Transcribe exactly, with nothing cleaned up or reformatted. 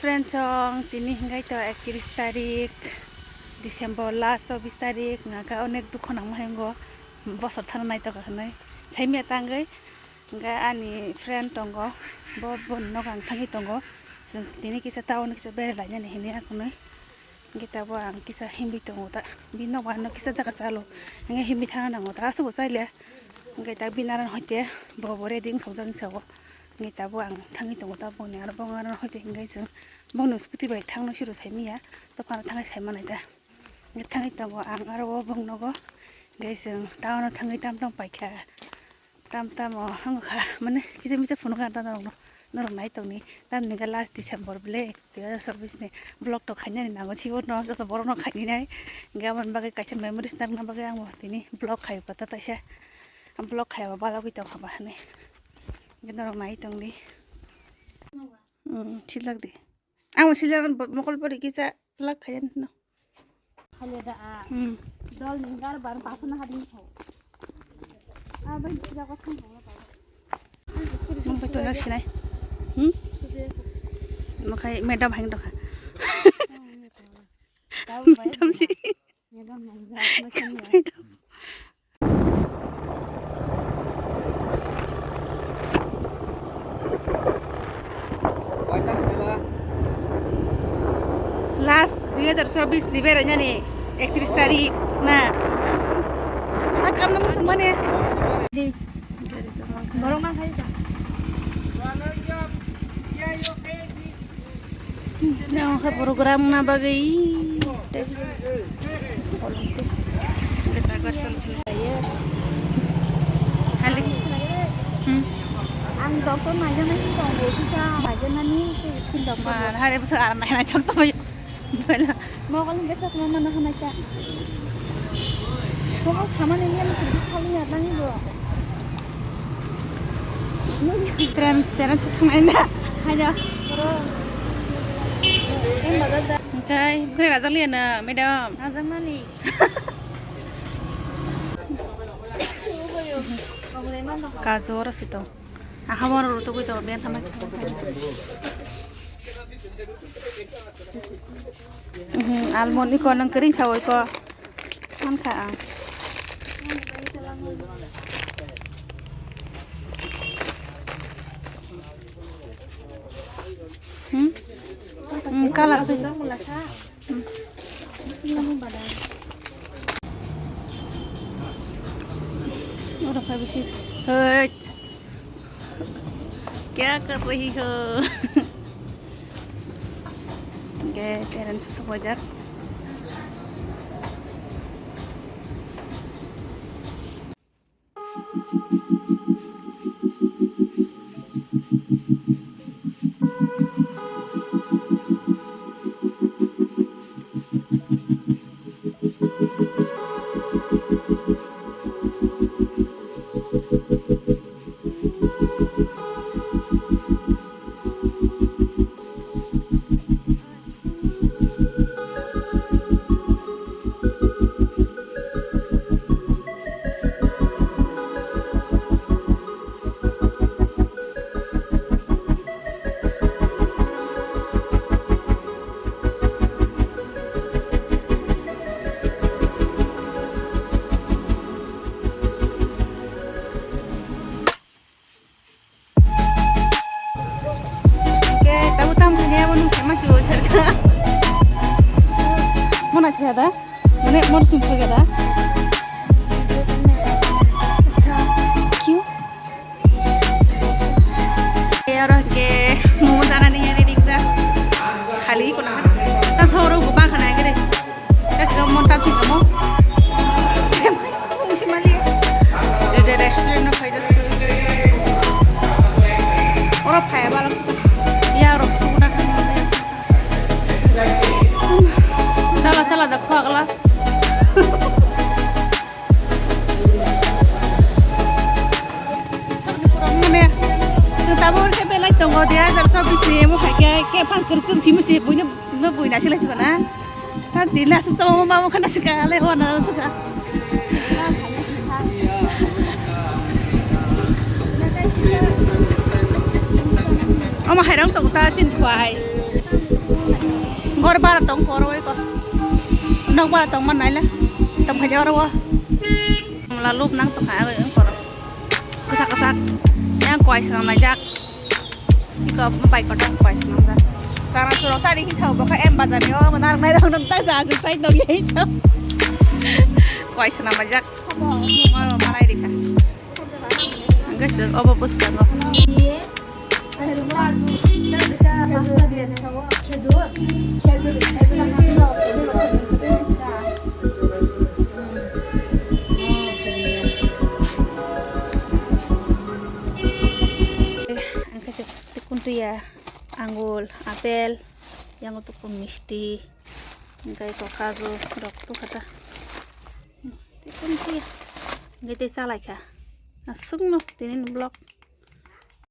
Friend song, tini hingai to ektiris tarik December last chobbish tarik, naka onek dukho nangma hingo bosor thana naitoka hinui saimya tangwi. Hingai ani friend tongo, bo boni nogo ang thangwi tongo. Chwng tini kisa town kisa berai lainani hinui akhunui. Hingai tabuk ang kisa himwi tongo ta, bini nogo ano kisa jaga chalo. Hingai himwi thana nango ta, aswkbo chaliya. Hingai ta bini aro hoite bo bo ready wngsokjak hinwi sao. Hingai tabuk ang thangwi tongo ta, boni aro bongni aro hoite hingai chwng bongni scooty bai thangno siro saimanya, dophano thangwi saimanai ta. Hingai thangwi tongo ang aro o bong nogo. Hingai chwng town o thangwi tam tam paikha. Tam tam o wngkha, mane kisa misa phunukha ta norokno, norok nai tongni. Tamni hwnkhe last December ble, dui hazar chobbish ni vlog to khainani nango, sibo no joto borok no khainai. Hingai aboni bagwi kaisa memories narwkna bagwi ang bo tini vlog khai kha ta taisa. Vlog khaiba balogwi tongkha ba hinui. Hingai norok nai tongdi. Hmm, silak di. Ang bo silak mokol pori kisa vlog khaiya no. Khale da a. Hmm. Dol ni gar bar pa sana hading kho. A bai ni jaga thang kho. Nang bai to jak sinai. Hmm? Makai madam hang dokha. Madam si. Madam. Last dui hazar chobbish ni berainani ektiris tarik na. Hakam nang sumane. Borok ma khai ta. Nang kha program na bagwi. Halik. Hmm. Ang doctor naijana ni tongo, kisa naijana ni skin doctor. Ma, hari besok aram naik naik doctor. Mokol hingke chakma mana hanai ta. Kobo samani yang sidi sali ya tani bo. Tren, tren se thangnai na. Haja. Em baga da. Oke, bukre rajak liya na, madam. Rajak mani. Kaju oro sito. Aha, oro rutugwi tongo, beng thamai. Mhm, almond ni ko nang kering chawai ko. Mankha ang. Hmm? Hmm, kalar. Oro kha bisi. Hei. Kya kar rahi ho? Ge, parents su bajak. Oke, tabu tam thani abo nung sama si ojhar ka. Mona thaya da? Mane mon sum thaya da? Acha, kyu? Aro ke momo jana ni ready da. Khali ko na. Ta soro go ba khana gere. Let's go, mon tam thikamo. Usi mali. Dede restaurant no phai jat. Oro phai bala. Ya oro sukuna. Chala chala da khwa gala. Mane, chwng tabuk khe belai tongo, dui hazar chobbish ni emo hai khe, khe phan kwrwk chwng simi se buino, buino buina silai chukana. Ta dila se chwng ma ma khana sika le wana sika. Omo hairang tongo ta chin khwai. Tong koro oi ko. Nok bara tong man naila. Tong khaja oro. Mula lup nang tong kha oi koro. Kasak kasak. Yang koi swnam laijak. Iko bai kotor koi swnam jak. Sana surok sari hi chau bokha em bazar ni o nar nai rong nang ta ja ja sai dong ye chau. Koi swnam laijak. Maro malai rikha. Ang guys, obo bus jago. Ang khe se tikun tuya, angul, apel, yang tukun misti, hingkai to kaju rok tukha ta. Tikun tuya, hingkai tei chalai kha. Aswkno tini ni vlog.